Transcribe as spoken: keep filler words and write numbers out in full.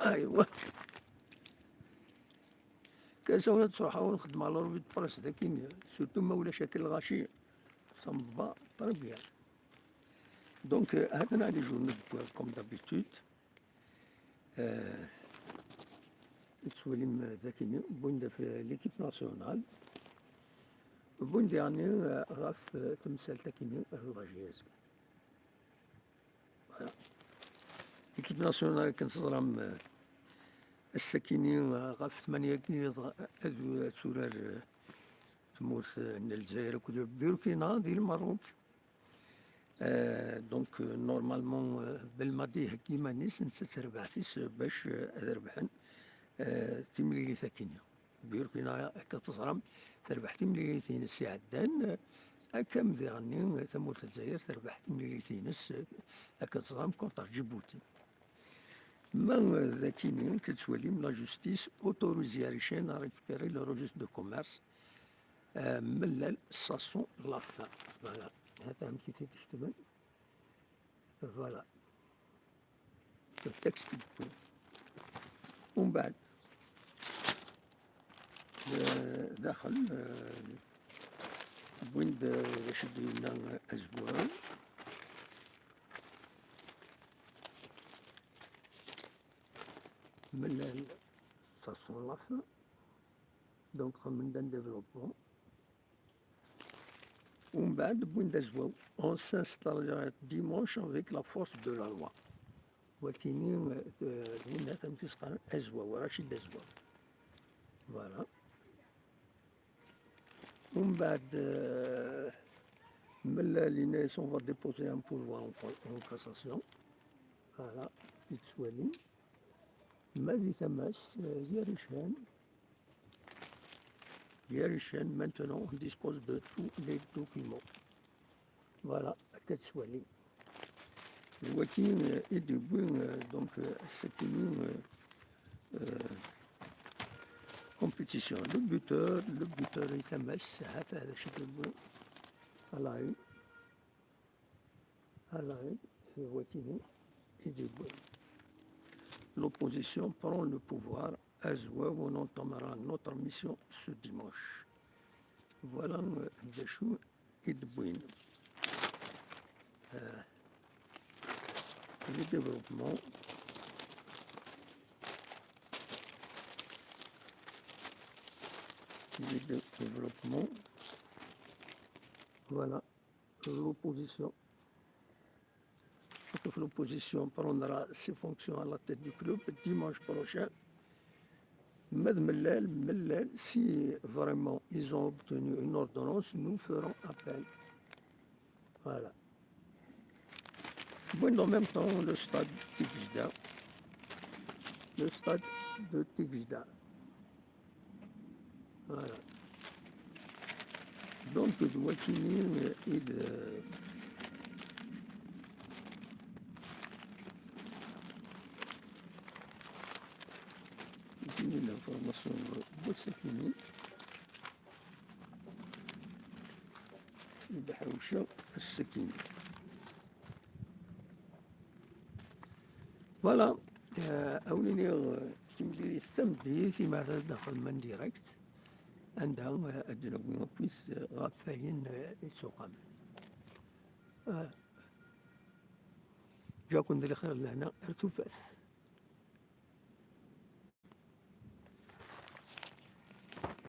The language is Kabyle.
Aywa. Kasa ur ad truḥ, ur nxeddem à l'orbi de presse daki, surtout ma ulac akk lɣaci. Ça me va très bien. Donc, euh, هذا les journaux, comme d'habitude. Euh, tettwalim daki, wwin-d ɣef l'équipe nationale. Wwin-d, yeɛni, euh, ɣef, euh, temsalt akini, euh, la J S K. Voilà. L'équipe nationale, akken teẓram, euh, ass-akini, euh, ɣef tmanya-agi, ad, ad turar, euh, tmurt, euh, n Lezzayer akked Burkina di Lmerruk. Euh, donc, euh, normalement, euh, Belmadi iheggi iman-is, netta d terbaɛt-is, euh, bac, euh, ad rebḥen, euh, timlilit akini. Burkina, akka teẓram, terbeḥ timlilit-ines iɛeddan, akka diɣenni tamurt n Lezzayer terbeḥ timlilit-ines, akka teẓram, contre Djibouti. Ma d akini, akka tettwalim, la justice autorise Yaricen à récupérer le registre de commerce, euh, mellal, ça sent la fin. Voilà. Hata amek i t-id-ketben. Voilà. Le texte. Umbeɛd, euh, daxel, euh, wwin-d, euh, d acu d-yenna, euh, azwaw. Mellal, ça sent la fin. Donc, xedmen-d un développement. Umbeɛd wwin-d azwaw. On s'installera dimanche avec la force de la loi. Wakini, euh, d winna amek i s-qqaren, azwaw, Rachid Azwaw. Voilà. Umbeɛd, euh, Mellal yenna-yas, on va déposer un pourvoi en, en cassation. Voilà, tettwalim. Ma di tama-s, euh, Yaricen, Yaricen, maintenant, on dispose de tous les documents. Voilà, akka tettwalim. D waki, euh, i d-yewwi, euh, donc, euh, ass-akini, euh, euh, compétition. Le buteur, le buteur, i tama-s, hata d acu d-yewwi. Voilà. Alors, d wakini i d-yewwi. L'opposition prend le pouvoir. Azwaw, on entamera notre mission ce dimanche. Voilà, euh, d acu i d-wwin. Euh, le développement. Le développement. Voilà. L'opposition. L'opposition prendra ses fonctions à la tête du club dimanche prochain. Ma d Mellal, Mellal, si vraiment ils ont obtenu une ordonnance, nous ferons appel. Voilà. Bon, en même temps, le stade de Tigejda. Le stade de Tigejda. Voilà. Donc, d wakini, euh, i d, euh, i d l'information n wass-akini. I d-ḥewceɣ ass-akini. Voilà, euh, ad wen-iniɣ, euh, timlilit tameddit, imeɛdad ad d-xedmen direct, anda, euh, ad d-nawi akkit, euh, ɣef wayen, euh, ittuqamen. Euh, ǧǧa-ken di lxir d lehna ar tufat.